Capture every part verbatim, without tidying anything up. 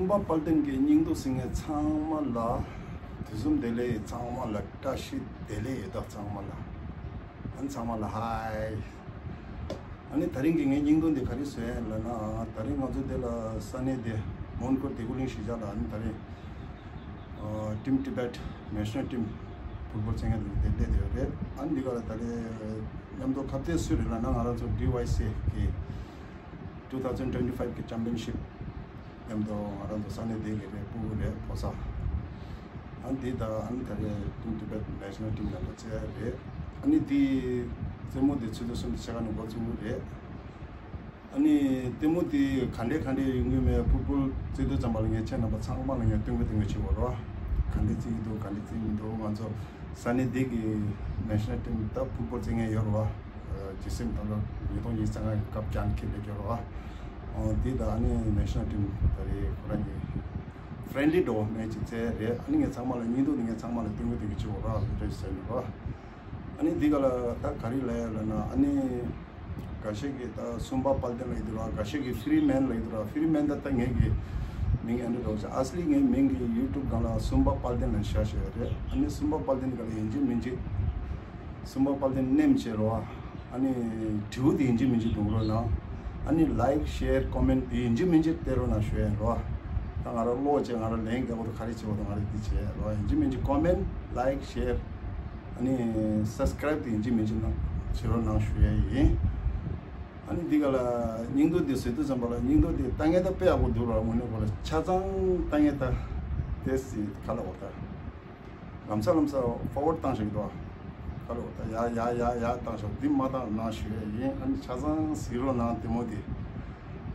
པ་དཔལ་ལྡན་གྱི་སྙིང་སྡུག་གཟིགས་མཁན་ཚང་མ་ལ་དུས་གསུམ་བདེ་ལེགས། ཚང་མ་ལ་བཀྲ་ཤིས་བདེ་ལེགས་ཡོད་དོ། ཚང་མ་ལ། ཨ་ནི་ཚང་མ་ལ་ཧའི། ཨ་ནི་དེ་རིང་གི་ངའི་སྙིང་སྡུག་འདི་ག་རེ་བཟོས་ལབ་ན། དེ་རིང་ང་ཚོ་འདི་ལ་ས་གནས་འདི་མོན་གྷོ་དེ་ཀུ་གླིང་གཞིས་ཆགས་ལ། ཨ་ནི་དེ་རིང་ཨ་Team Tibet National Team ཕུཊ་བོལ་རྩེད་མཁན་དེ་འདི་སླེབས་བསྡད་ཡོད་རེད། ཨ་ནི་འདི་ག་ལ་དེ་རིང་མཉམ་དུ་ཁ་གཏད་སུ་རེད་ལབ་ན། ང་རང་ཚོ་ཌི་ཝའི་སི་གི་two thousand twenty-five གི་ཅམ་པིན་ཤིབ་མཉམ་དུ་ང་རང་ཚོ་ས་གནས་དེ་གི་རེད། ཕྲུ་གུ་རེད། ཕོ་གསར། ཨ་ནི་དེ་དང་ཨ་ནི་དེ་རིང་Team Tibet National Team མཉམ་དུ་རྩེད་ཡ་རེད། ཨ་ནི་དེ་རྩེད་མོ་དེ་ཆུ་ཚོད་གསུམ་དང་ཕྱེད་ཀ་ནས་འགོ་བཙུགས་ཀྱི་རེད། ཨ་ནི་ལྟད་མོ་དེ་ག་འདྲས་ག་འདྲས་ཡོང་གི་མེད། ཕུཊ་བོལ་རྩེད་དུས་ཙམ་པ་ལ་ངས་ཁྱེད་རྣམ་པ་ཚང་མ་ལ་ངས་སྟོན་གི་སྟོན་གི་བྱེད་དགོས་རེད་བ། ག་འདྲས་རྩེད་ཀྱི་འདུག་ག་འདྲས་རྩེད་མི་འདུག་ང་ཚོ་ས་གནས་འདི་གི་National Team ད་ཕུཊ་བོལ་རྩེད་མཁན་ཡོད་རེད་བ། ཇི་སིམ་ད་ལོ་ཉིས་སྟོང་ཉི་ཤུ་རྩ་ལྔ་གི་སྐབས་རྒྱང་འཁྱེར་ལས་ཡོད་རེད་བ། འདི་ད་ཨ་ནི་National Team ད་རེས་ཁོ་རང་གི་friendly འགྲོ་བ་མེད་ཅིག་རྩེད་རེད། ཨ་ནི་ངས་ཚང་མ་ལ་སྙིང་སྡུག་འདི་ངས་ཚང་མ་ལ་སྟོན་གི་སྟོན་གི་བྱེད་དགོས་རེད་བ། རེད་ཟེར་ནས་རེད་བ། ཨ་ནི་འདི་ག་ལ་ད་ག་རེ་ལབ་ཡ་ལབ་ན། ཨ་ནི་འགའ་ཤས་ཀྱིས་ད་སུམ་པ་དཔལ་ལྡན་ལབ་ཀྱི་འདུག་ར། འགའ་ཤས་ཀྱིས་ཕི་རི་མེན་ལབ་ཀྱི་འདུག་ར། ཕི་རི་མེན་ད་ད་ངེད་ཀྱི་མིང་ཨེ་འདྲ་འདྲ་བོ་ཞིག་ཨ་སི་ལི་ངའི་མིང་གི་ཡུ་ཊུབ་སྒང་ལ་སུམ་པ་དཔལ་ལྡན་ལབ་བཞག་བཞག་ཡོད་རེད། ཨ་ནི་སུམ་པ་དཔལ་ལྡན་ག་ལ་ཡིན་གཅིག་མིན་གཅིག་སུམ་པ་དཔལ་ལྡན་ནེམ་བྱེད་རོགས། ཨ་ནི་དྲིའུ་དེ་ཡིན་གཅིག་མིན་གཅིག་རྡུང་རོགས་གནང་། ཨ་ནི་ལའིག་ཤེར་ཀོ་མེན་དེ་ཡིན་གཅིག་མིན་གཅིག་སྟེར་རོགས་གནང་ཞུ་ཡ་ཡིན་རོགས། ད་ང་རང་ཀློག་བྱས་ང་རང་ལན་རྒྱག་དགོས་རེད། ག་རེ་བྱེད་དགོས་རེད། ང་རང་འདི་བྱས་རོགས། ཡིན་གཅིག་མིན་གཅིག་ཀོ་མེན་ལའིག་ཤེར། ཨ་ནི་སབ་སི་ཀ་རེབ་དེ་ཡིན་གཅིག་མིན་གཅིག་གནང་བྱེད་རོགས་གནང་ཞུ་ཡ་ཡིན། ཨ་ནི་འདི་ག་ལ་སྙིང་སྡུག་འདི་ཟེར་དུས་ཙམ་པ་ལ་སྙིང་སྡུག་འདི་ལྟ་མཁན་ད་དཔེ་ཡག་པོ་འདུག་ར། དངོས་གནས་ཁོ་ལ་ཆ་ཚང་ལྟ་མཁན་ད་དེ་སི་ག་ལ་འོ་ད་ལམ་སང་ལམ་སང་ཕོར་ཝརཌ་བཏང་བཞག་གི་འདུག་ག་ལ་འོ་ད་ཡ་ཡ་ཡ་ཡ་བཏང་བཞག་འདི་མ་བཏང་གནང་ཞུ་ཡ་ཡིན། ཨ་ནི་ཆ་ཚང་གཟིགས་རོགས་གནང་ལྟད་མོ་འདི།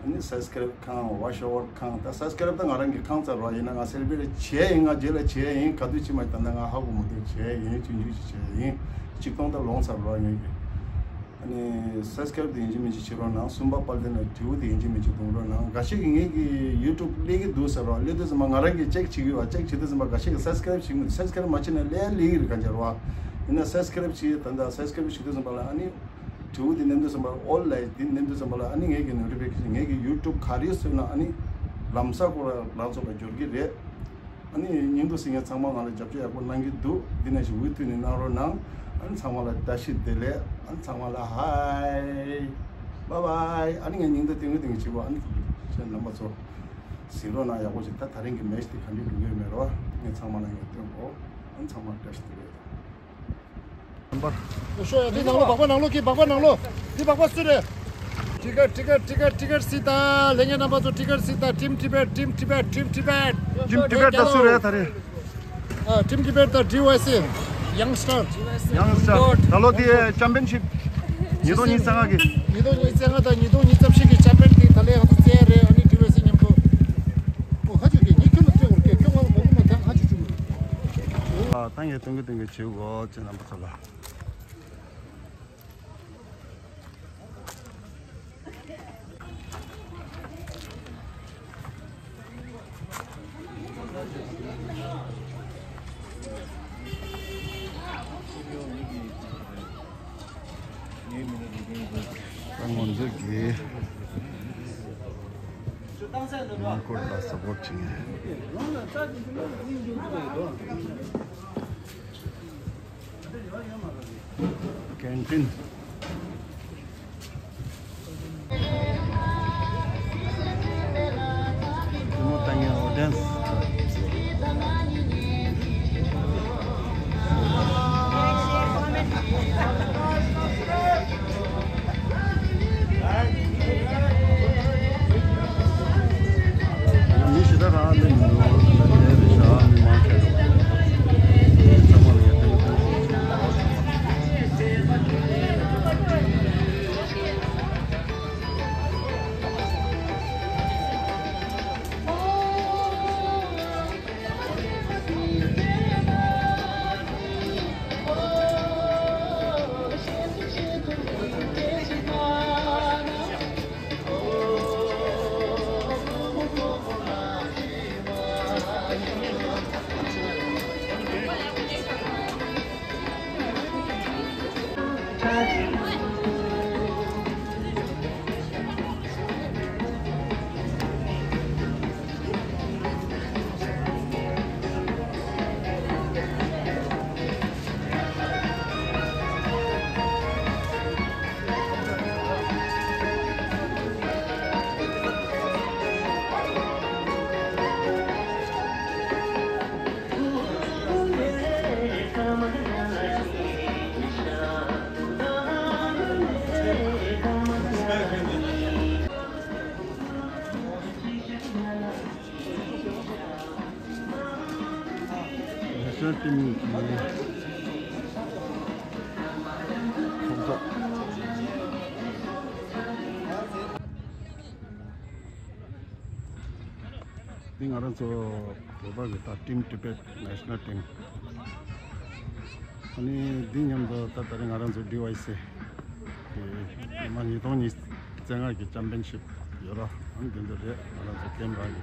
ཨ་ནི་སབ་སི་ཀ་རེབ་ཁང་ཝ་ཆ་ཨ་ཝར་ཁང་། ད་སབ་སི་ཀ་རེབ་ད་ང་རང་གི་ཁང་ཚར་རོགས། ཡིན་ན་ང་སེ་ལི་བྲེཊ་བྱས་ཡིན། ང་རྗེས་ལ་བྱས་ཡིན། ག་དུས་ཕྱིན་མ་ད་ལྟ་ང་ཧ་གོ་མི་འདུག་བྱས་ཡིན། ཆུང་ཆུང་ཞིག་བྱས་ཡིན། ཆིག་སྟོང་ད་ལོངས་ཚར་རོགས་ངེད་ཀྱི། ཨ་ནི་སབ་སི་ཀ་རེབ་དེ་ཡིན་གཅིག་མིན་གཅིག་བྱེད་རོགས་གནང་། སུམ་པ་དཔལ་ལྡན་ལ་དྲིའུ་དེ་ཡིན་གཅིག་མིན་གཅིག་རྡུང་རོགས་གནང་། འགའ་ཤས་ཀྱིས་ངེད་ཀྱི་ཡུ་ཊུབ་སླེབས་ཀྱི་འདུག་ཟེར་རོགས། སླེབས་དུས་ཙམ་པ་ང་རང་གིས་ཅེག་བྱེད་ཀྱི་ཡོད། ཅེག་བྱེད་དུས་ཙམ་པ་འགའ་ཤས་ཀྱིས་སབ་སི་ཀ་རེབ་བྱེད་མི་འདུག་སབ་སི་ཀ་རེབ་མ་བྱེད་ན་སླེབས་ཡ་སླེབས་ཀྱི་རེད། གང་བྱེད་རོགས། ཡིན་ན་སབ་སི་ཀ་རེབ་བྱེད། ད་ལྟ་སབ་སི་ཀ་རེབ་བྱེད་དུས་ཙམ་པ་ལ་ཨ་ནི་དྲིའུ་དེ་མནན་དུས་ཙམ་པ་ལ་ཨོལ་ལབ་དེ་མནན་དུས་ཙམ་པ་ལ་ཨ་ནི་ངེད་ཀྱི་ནོ་ཊི་ཕི་ཀེ་ཤན་ངེད་ཀྱི་ཡུ་ཊུབ་ག་རེ་བཟོས་ན་ཨ་ནི་ལམ་སང་ཁོ་རང་རང་ཚོ་ལ་འབྱོར་གྱི་རེད། ཨ་ནི་སྙིང་སྡུག་གཟིགས་མཁན་ཚང་མ་ང་ལ་རྒྱབ་སྐྱོར་ཡག་པོ་གནང་གི་འདུག་འདི་ནང་བཞིན་འུ་ཐུག་ནས་གནང་རོགས་གནང་། ཨ་ནི་ཚང་མ་ལ་བཀྲ་ཤིས་བདེ་ལེགས། ཨ་ནི་ཚང་མ་ལ་ཧའི་བཱའི་བཱའི། ཨ་ནི་ངས་སྙིང་སྟོབས་སྟོན་གི་སྟོན་གི་བྱེད་པ། ཨ་ནི་ཁྱེད་རྣམ་པ་ཚོ་གཟིགས་རོགས་གནང་ཡག་པོ་ཞིག་ད་དེ་རིང་གི་མེ་ཆི་དེ་ག་འདྲས་འགྲོ་གི་ཡོད་མེད་རོགས། ངས་ཚང་མ་ལ་ངས་སྟོན་གོ། ཨ་ནི་ཚང་མ་བཀྲ་ཤིས་བདེ་ལེགས། ཤོ་ཡ། འདི་ནང་ལོགས། སྦག་སྦག་ནང་ལོགས་ཀྱི། སྦག་སྦག་ནང་ལོགས། འདི་སྦག་སྦག་སུ་རེད། ཊི་ཀེཊ་ཊི་ཀེཊ་ཊི་ཀེཊ་ཊི་ཀེཊ་སི་ད། ལྷན་རྒྱས་རྣམ་པ་ཚོ་ཊི་ཀེཊ་སི་ད། Team Tibet, Team Tibet, Team Tibet. Team Tibet ད་སུ་རེད་ད་རེད། ཨ། Team Tibet ད་ཌི་ཝའི་སི། Young Star. Young Star. ད་ལོ་དེ་ཅམ་པིན་ཤིབ་ཉིས་སྟོང་ཉི་ཤུ་རྩ་ལྔ་གི། ཉིས་སྟོང་ཉི་ཤུ་རྩ་ལྔ་དང་ཉིས་སྟོང་ཉི་ཤུ་རྩ་བཞི་གི་ཅམ་པིན་དེ་ད་ལོ་ང་ཚོ་རྩེ་ཡ་རེད། ཨ་ནི་ཌི་ཝའི་སི་མཉམ་དུ། ཨོ་ཧ་ཅུ་གི་ཉི་ཁྱོད་ལ་སྤྲད་འོར་གི། ཁྱོད་ང་ལ་མ་གོ་མ་ཐང་ཧ་ཅུ་ཅུ་གི། ཨ། ད་ངས་སྟོན་གི་སྟོན་གི་བྱེད་དགོས་ཅེས་རྣམ་པ་ཚོ་ལ། ད་ང་ཚོ་གི་མོན་གྷོ་ལ་སབ་པོརཊ་བྱེད་མཁན། ཀེན་ཊིན། ལྟད་མོ་ལྟ་མཁན་ཨོ་ཌི་ཡེན་སི། མི་ཞེ་དྲག་རང་སླེབས་མི་འདུག་ད་ལྟ་དེ་རེད་ཤག་མི་མང་ཆེ་འགྲོ། ཚང་མ་ལ་ཡ་ལྟད་མོ་ལྟ་མཁན། ཊིམ་གྱི་ཚོགས་གཙོ། འདི་ང་རང་ཚོ་བོད་པ་གི་ད་Team Tibet National Team། ཨ་ནི་འདི་མཉམ་དུ་ད་ད་རེས་ང་རང་ཚོ་ཌི་ཝའི་སི་གི་མ་ཉིས་སྟོང་ཉི་ཤུ་རྩ་ལྔ་གི་ཅམ་པིན་ཤིབ་ཡོད་ར། ཨ་ནི་འདི་ཚོ་རེད། ང་རང་ཚོ་ཀེམ་རང་གི།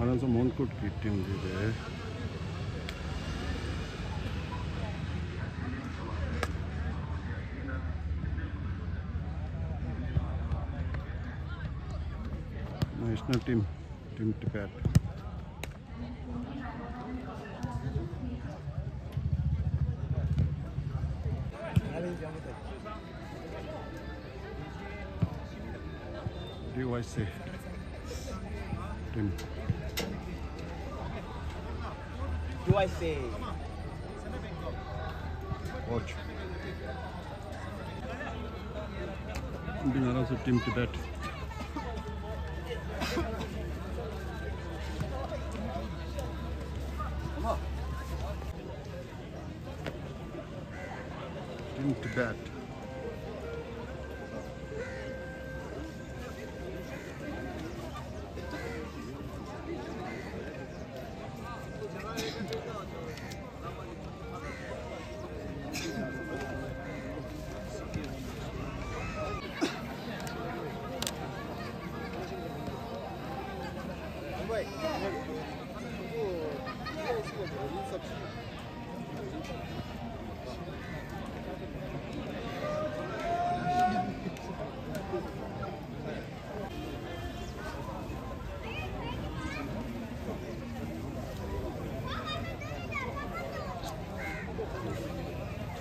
ང་རང་ཚོ་མོན་གྷོ་གི་ཊིམ་འདི་རེད། National team, Team Tibet. D Y C team. D Y C. Coach. འདི་ང་རང་ཚོ་Team Tibet. Team Tibet.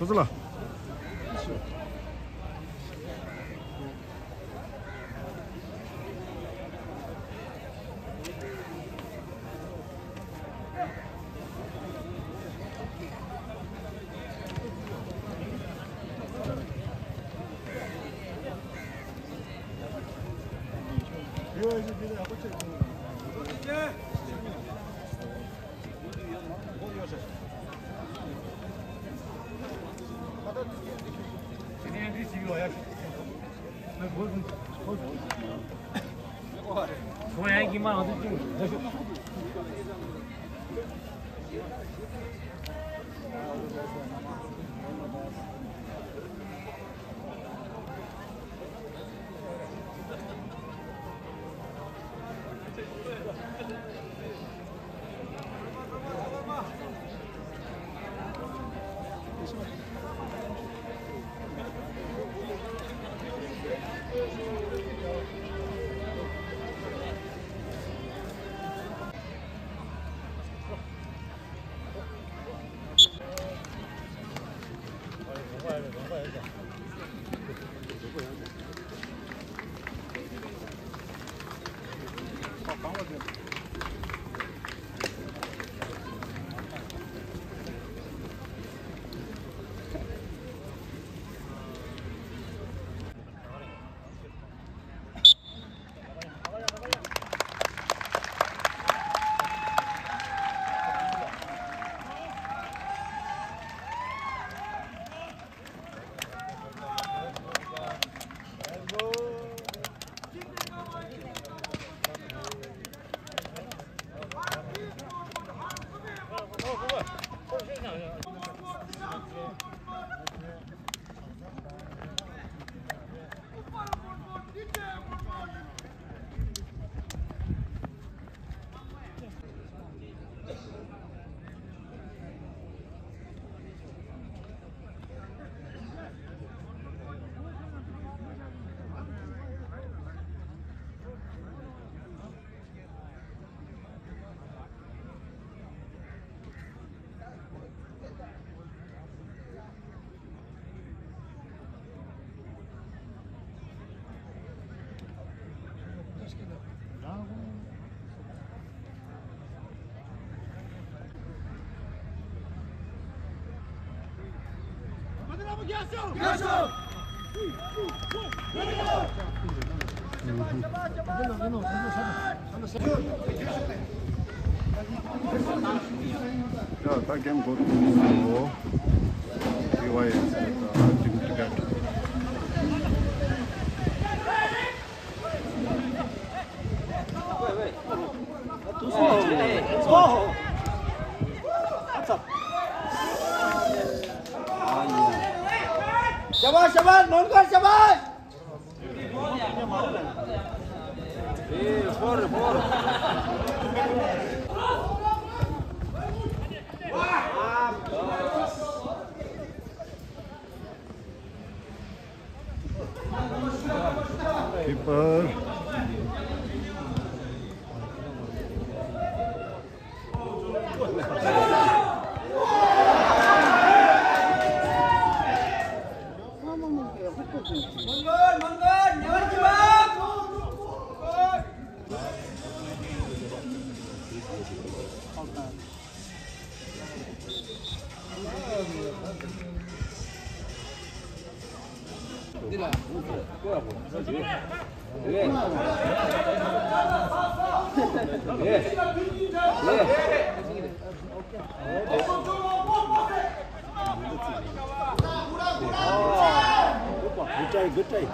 ཐུགས་རྗེ་ལ། Yeah, that game got to be so. B Y S, uh, Team Tibet. शाबाश, शाबाश, नॉन कर, शाबाश। Keeper. Good try, good try.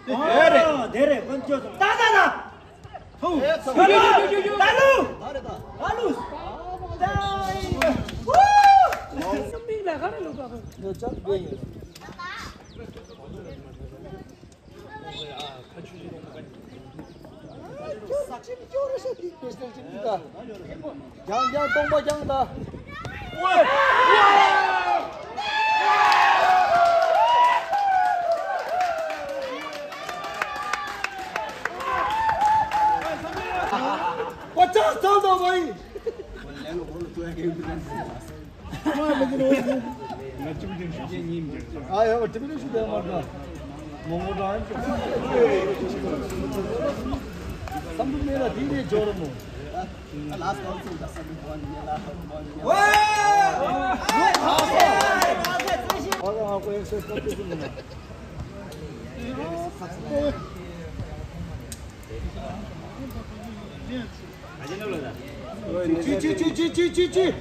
དེ་རེད། དེ་རེད། དཔོན་སྐྱོད་ཚོ། ད་ད་ད། ཧུ། ད་ལུ། ད་ལུ། ད་ལུ། ད་ལུ། ད་ལུ། ཧུ། སུམ་པིང་ལ་ག་རེ་ལུག་པ། རྒྱང་རྒྱང་སྟོང་པ་རྒྱང་ད། ཨ་ཡ། ཨ་ཡ། ཨོ། ཏི་མི་ནི་ཤུ་དེ་མ་ད། མོ་མོ་ད། བསམ་བློ་མེད་ལ་དེ་རེད་འབྱོར་མོ། ཅི་ཅི་ཅི།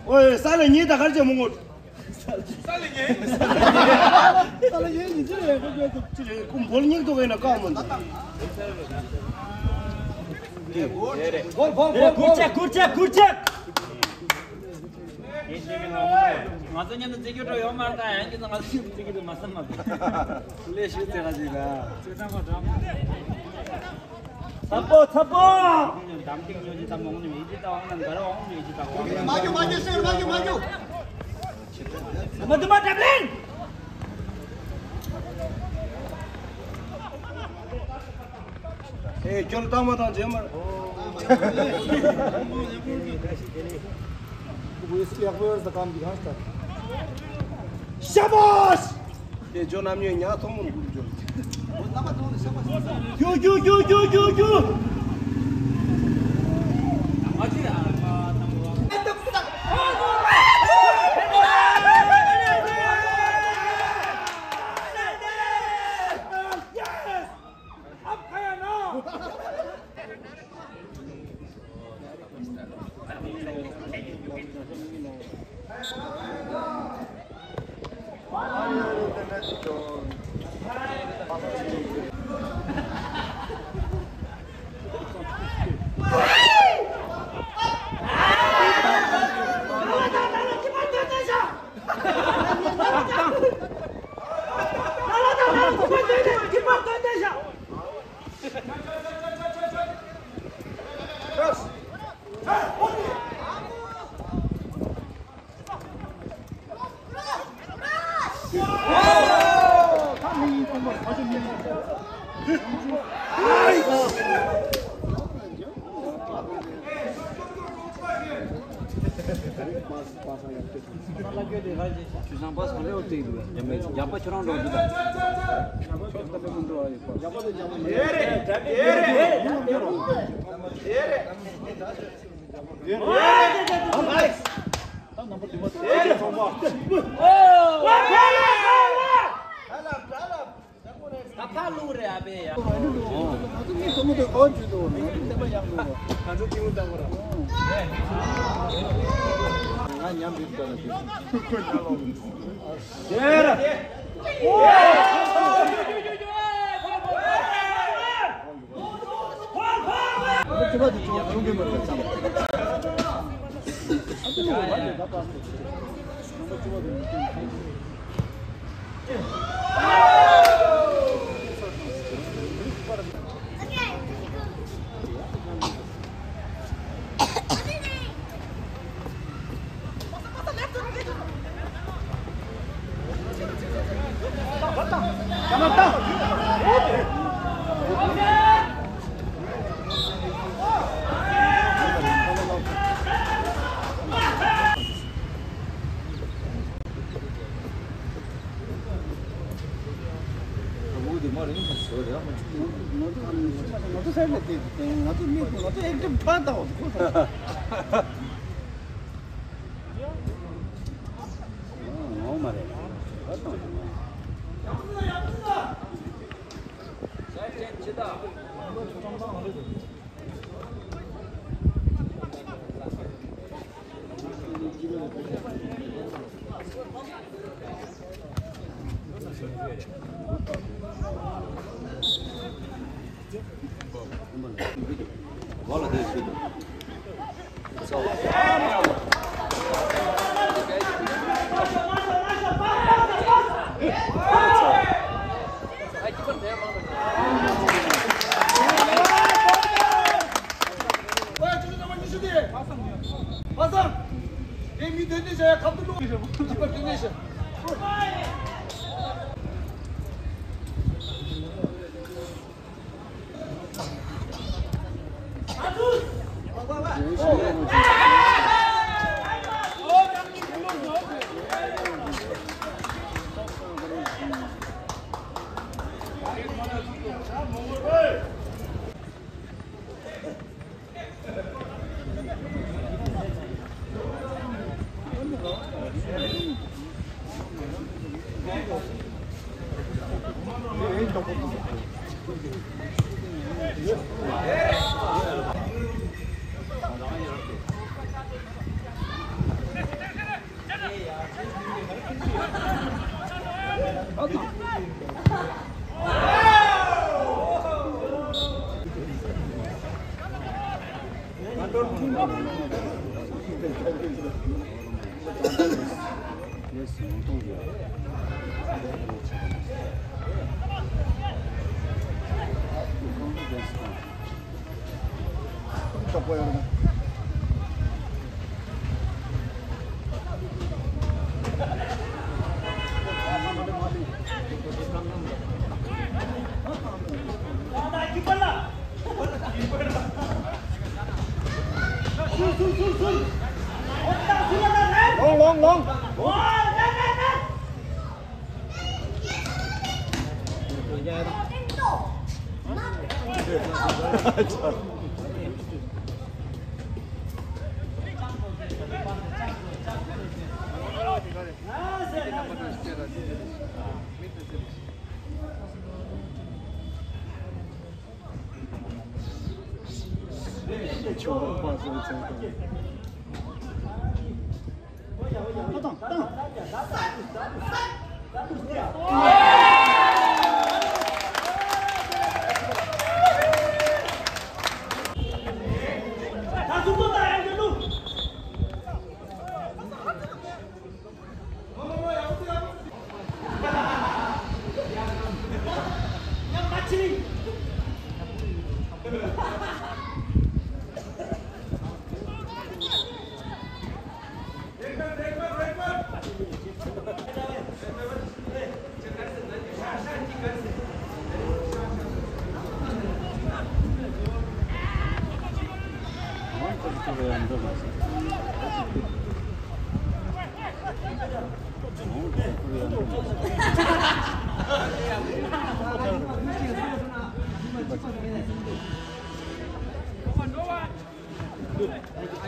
ཨོའི། ས་ལ་ཉེ་ད་གར་ཅེ་མོ་ངོ་། ས་ལ་ཉེ། ས་ལ་ཉེ་ཉེ་ཅི་རེད། ཁོ་ཅི་རེད། ཁོ་འབོལ་སྙིང་འདུག་ཡིན་ན་བཀག་མོ་འདུག་བོལ་བོལ་བོལ་བོལ། གུར་ཆག་གུར་ཆག་གུར་ཆག་ང་ཚོ་མཉམ་དུ་རྩེད་རྒྱུ་འགྲོ་ཡོང་མ་རེད། ད་ཡང་ཁྱེད་ཚོ་ང་ཚོ་མཉམ་དུ་རྩེད་རྒྱུ་འགྲོ་མ་བསམ་མ་གི། ལས་ཞུ་རྩེད་ག་ཅིག་ལ། ཚ་པོ་ཚ་པོ། འདམ་ཐིག་ཉོ་ཅི་ད་མོང་ནི་མི་ཅི་ད་འོང་ན་འགར་འོང་ནི་ཅི་ད་འོང་། མ་རྒྱུ་མ་རྒྱུ་ཤེར་མ་རྒྱུ་མ་རྒྱུ། མ་དུ་མ་འགྲམ་ལེན། ཨེ། ཁྱོད་ལྟ་མ་དང་རྗེས་མར། Who is the come behind that? ཤ་བཱཤ། ཨེ། ཇོ་ནམ་ཡོད་ཉག་ཐོང་མོར་གུར་ཇོ། རྒྱུ་རྒྱུ་རྒྱུ་རྒྱུ་རྒྱུ། ཆུ་བཟང་པ་སང་ལེའོ་ཏེ་ཡོད། རྒྱ་མེད་རྒྱ་པ་ཁྱོད་རང་འགྲོ་འདུག་ད། ད་ཕ་ལུག་རེད་ཨ་བེ་ཡ། ང་ཚོ་མི་ཚོ་མི་ཚོ་གོ་བཅུག་འདུག་ང་ཚོ་བསྟན་པ་ཡག་འདུག་ང་ཚོ་ཏིང་ལུ་བཏང་བ་ར། ང་ཉམས་རིག་པ་ལ་དེ། Long, long, long.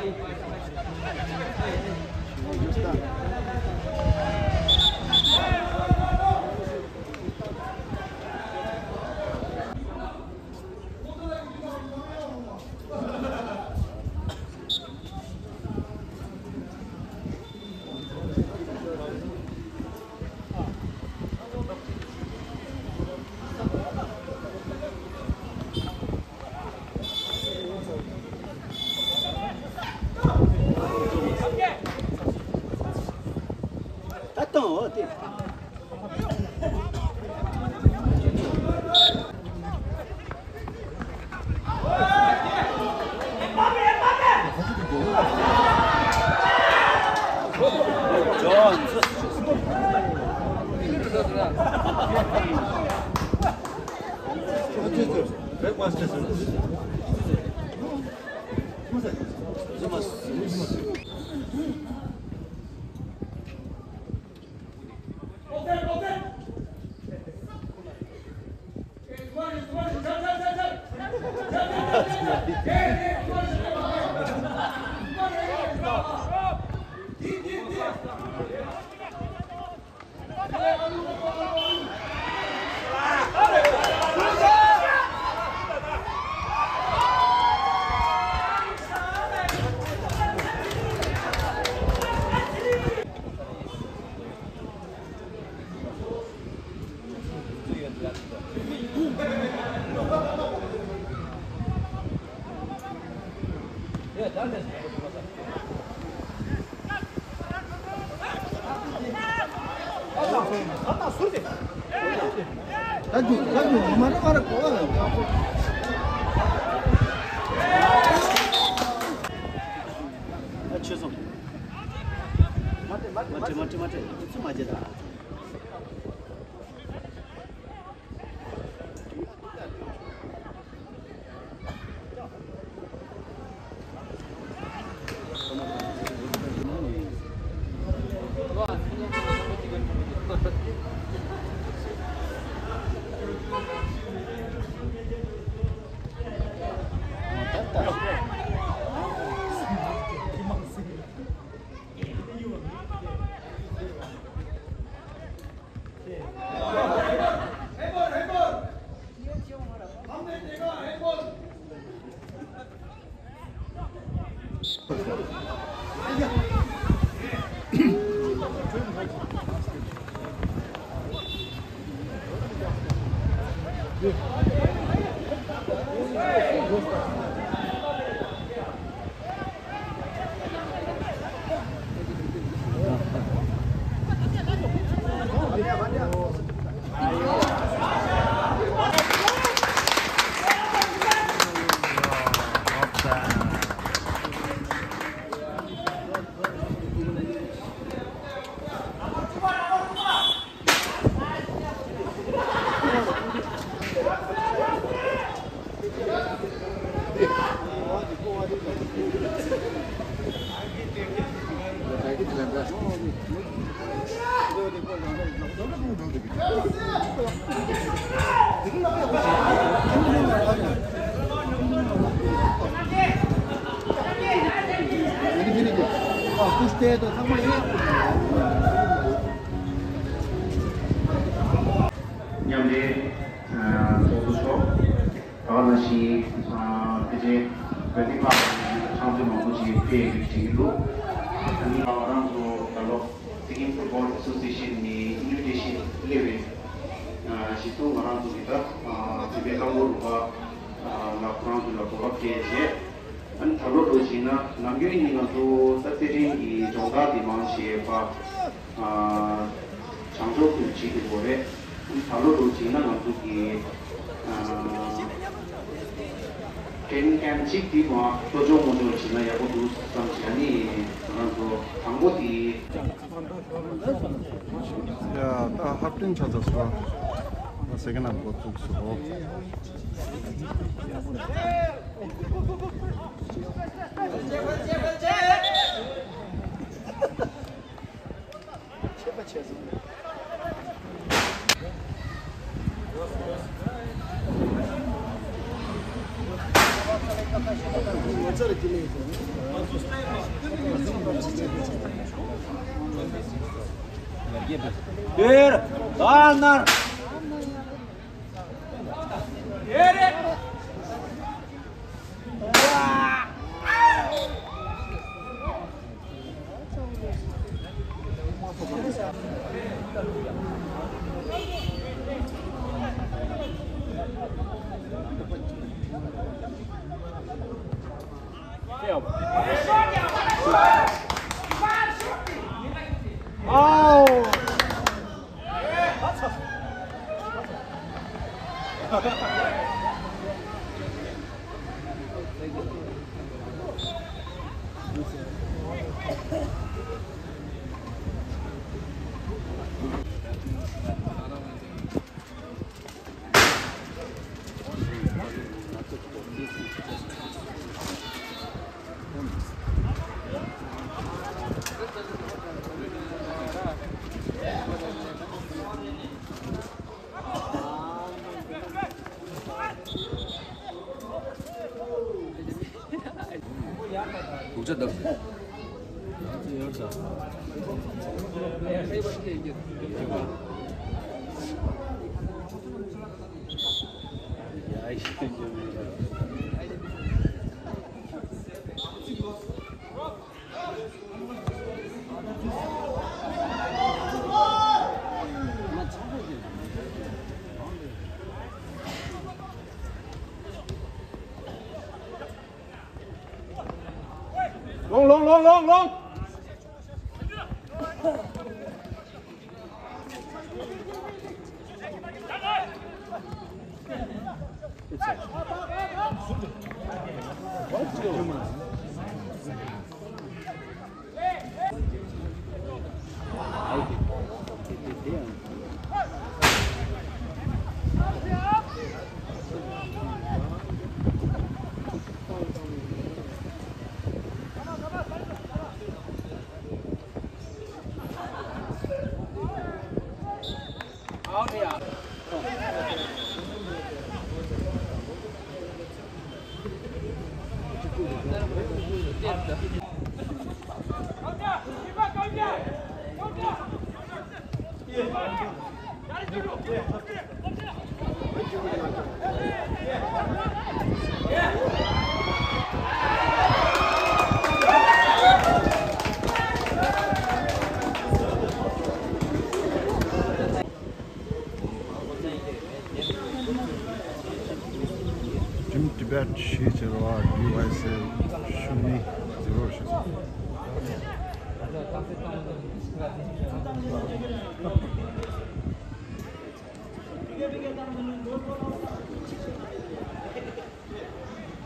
ད་གཏོང་འོ་དེ། ད་རྒྱུག་ད་རྒྱུག་མ་རེད་མ་རེད་གོ་བ་ལ། ཨ་ཆོས་སོང་། མ་སྤྲད་མ་སྤྲད་མ་སྤྲད་མ་སྤྲད་ཚུ་མ་བརྗེད་ད། མཉམ་འབྲེལ་ཚོགས་གཙོ་མཆོག་ད་ག་ནང་བཞིན་ཕལ་ཆེར་བོད་དིང་ཁག་ནང་ལ་ཕྱག་མཛོད་མང་པོ་ཞིག་ཕེབས་ཡོད་པའི་དྲན་གྱི་འདུག་ཨ་ནི་ང་རང་ཚོ་ད་ལོ་Sikkim Football Association ནས་invitation སླེབས་པའི་གཞི་བཟུང་ང་རང་ཚོ་གི་ད་བོད་པའི་རྐང་སྤོལ་རུ་ཁག་ལ་ཁོ་རང་ཚོ་ལ་གོ་སྐབས་སྤྲད་རྗེས། ཨ་ནི་ད་ལོ་འདྲ་བྱས་ན་ནམ་རྒྱུན་ནི་ང་ཚོ་ད་རྩེད་འགྲན་གྱི་སྦྱོང་བརྡར་དེ་མང་ཆེ་བ་ཨ་བྱང་ཕྱོགས་སུ་བྱེད་ཀྱི་ཡོད་རེད། ཨ་ནི་ད་ལོ་འདྲ་བྱས་ན་ང་ཚོ་གི་ཨ་training camp གཅིག་དེ་མ་གཏོགས་སྦྱོང་མོ་སྦྱོང་བྱས་ན་ཡག་པོ་འདུག་བསམ་བྱས། ཨ་ནི་ང་ཚོ་དང་པོ་དེ། ཡ་ད་ཧབ་ཏིང་ཆ་ཚ་སོ། ད་སེ་ཀེན་ནམ་འགོ་བཙུགས་སོ། དེར། ད་ནར། ལོང་ལོང་ལོང་ལོང་ལོང་། Team Tibet ཞེས་བྱ་བ་ཌི་ཝའི་སི་ཤུ་གཉིས་ཛི་རོ་ཞེས་སོ།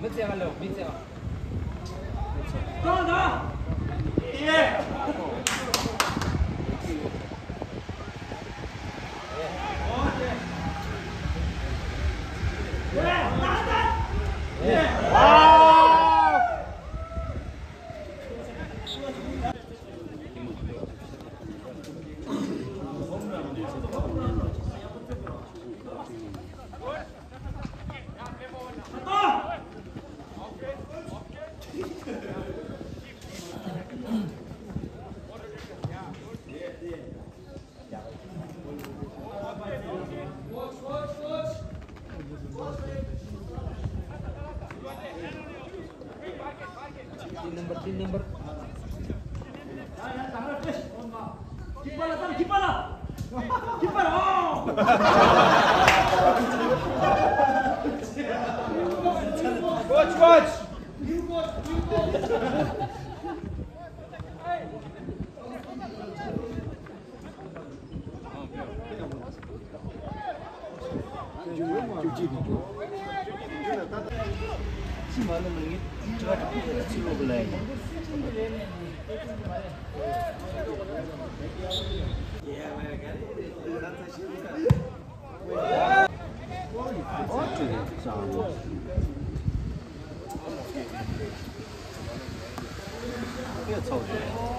མི་བཙལ་བ་ལོ། མི་བཙལ་བ། Team number, team number. Watch, watch.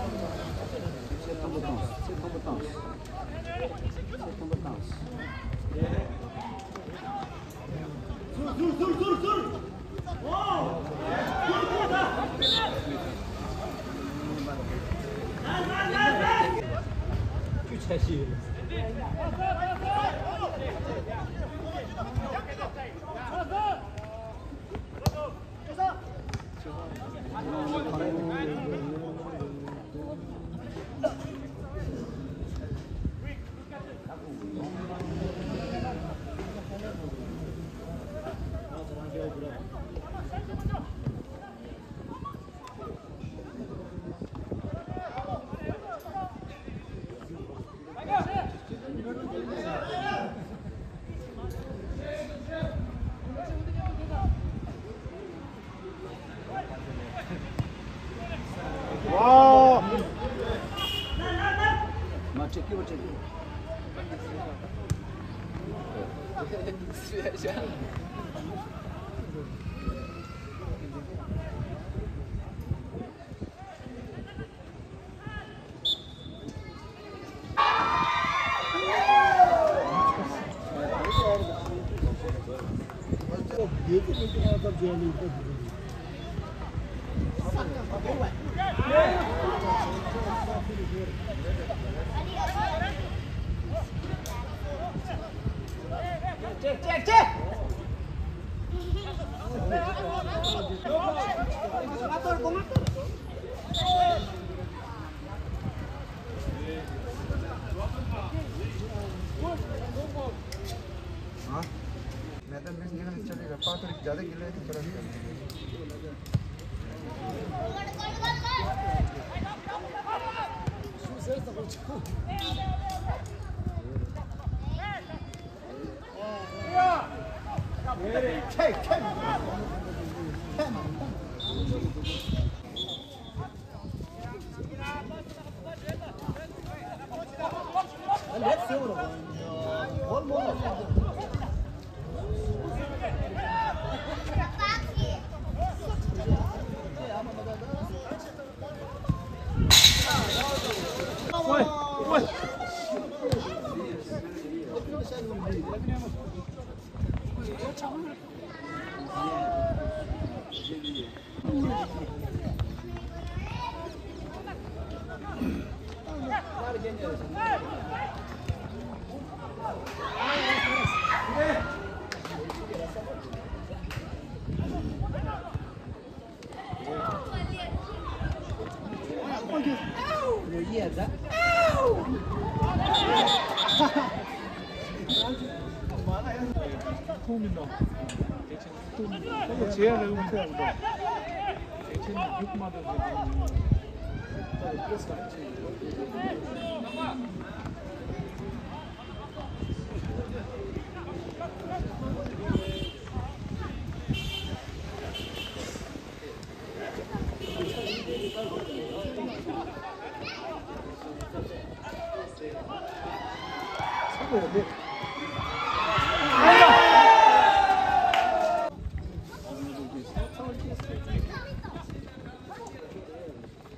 ཚེ་ཐམ་པ་བཏང་། ཚེ་ཐམ་པ་བཏང་། ཚེ་ཐམ་པ་བཏང་། ཟུར་ཟུར་ཟུར་ཟུར་ཟུར། ཨོ། ཟུར་ཟུར་ད། ཆ་ཤས་ཡོད།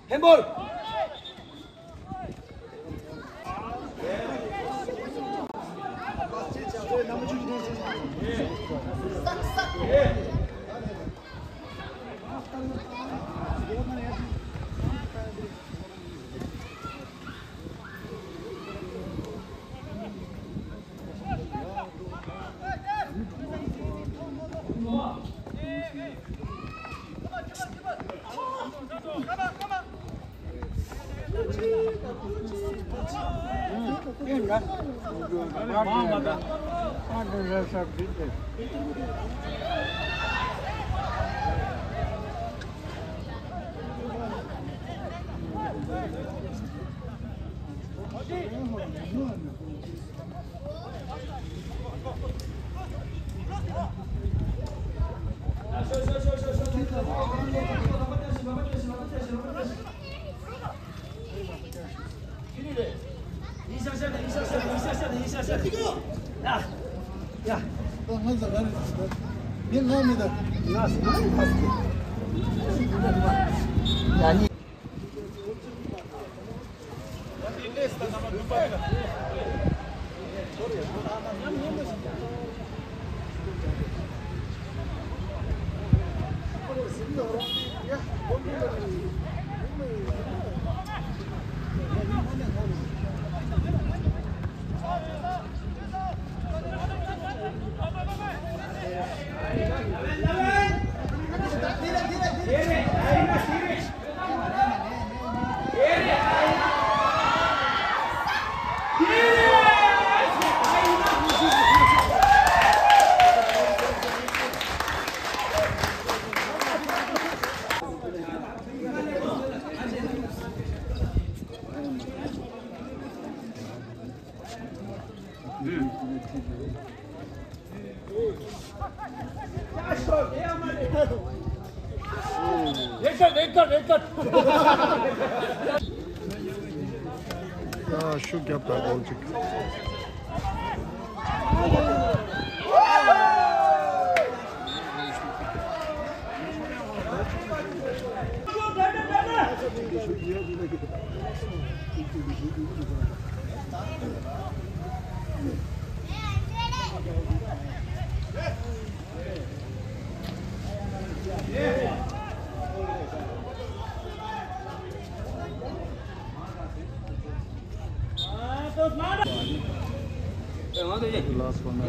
Handball! རེད་ཀ་རེད་ཀ་རེད་ཀ། ཡ་ཤུགས་རྒྱབ་དང་གོང་ཅིག Last one.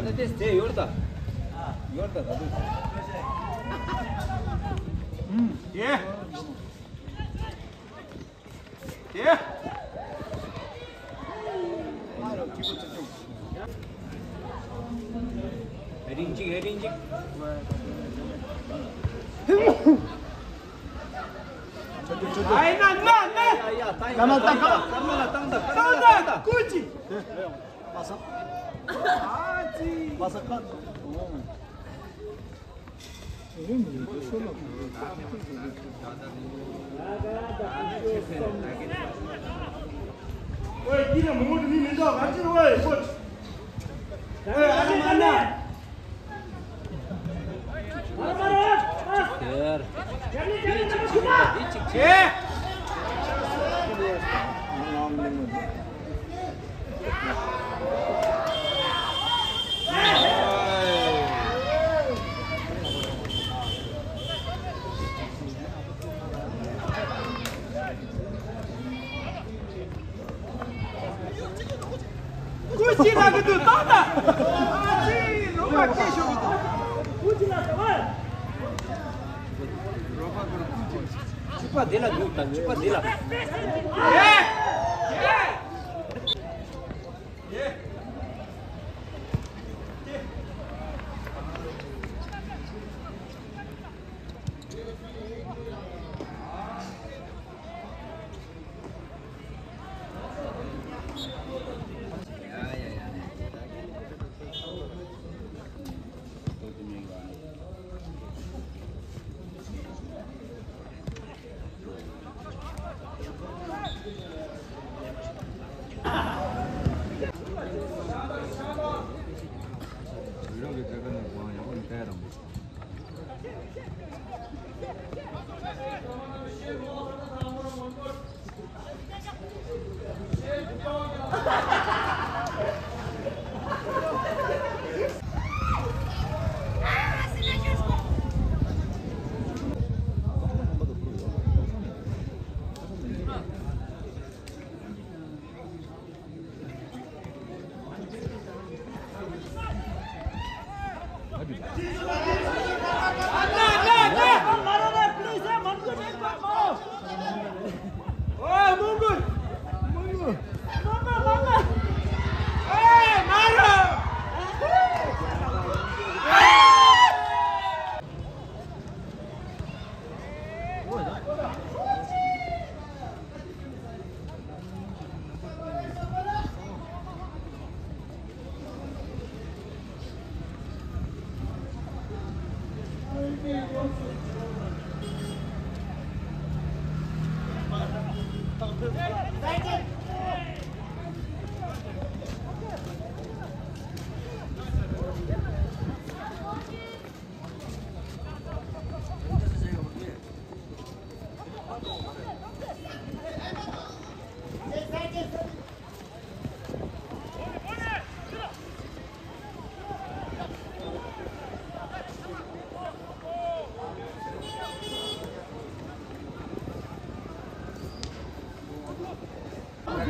Yeah. Yeah. Heading chik, heading chik. Ai, na, na, na. Kamal, tang, kamal. Tang, tang, tang, tang. Kuchi. Pasa. Pasa kat. ཀུ་ཅི་ལ་གི་དུ་ཏང་ད། ཨ་ཙི་ལོ་མ་སྐད་ཤོར་གི་འདུག་ཀུ་ཅི་ལ་ད་བ། ཅི་པ་དེ་ལ་འདུག་ད་ཅི་པ་དེ་ལ།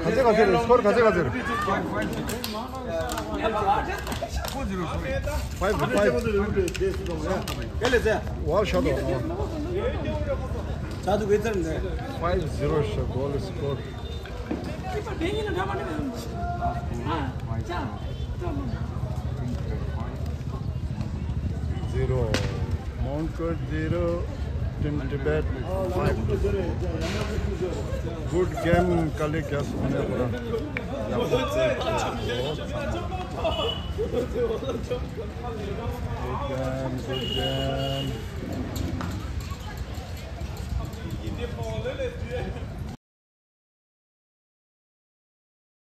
ག་ཚོད་ག་ཚོད་རེད། སྐོར་ག་ཚོད་ག་ཚོད་རེད། Five, five. Five zero ཤ་གོ་ལི་སྐོར། Zero. Mount Court zero. In Tibet, five. Good game, colleague, yes, whenever. Good game, good game.